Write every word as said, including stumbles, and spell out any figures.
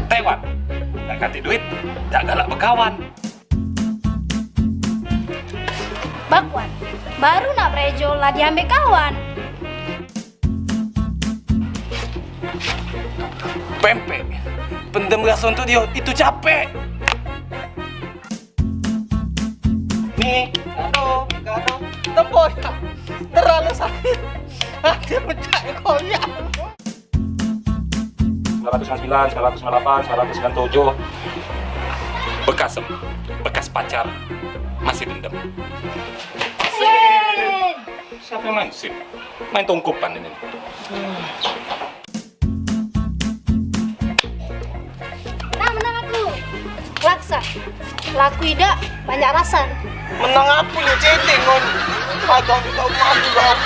Lewat. Dak katik duit, dak galak bekawan. Bakwan, baru nak berejo lah diambek kawan. Pempek, pendem raso untuk dio itu capek. Ni, kado, kado, tempo ya. Terlalu sakit. Ati pecah koyak. Sembilan ratus sembilan puluh sembilan, sembilan ratus sembilan puluh delapan, sembilan ratus sembilan puluh tujuh. Bekas em, bekas pacar masih dendam. Siapa yang main sim? Main tongkopan ini. Nah, menang aku. Laksa. Laku idak banyak rasan. Menang apa ni, cedeng kon? Padang kita maju kau.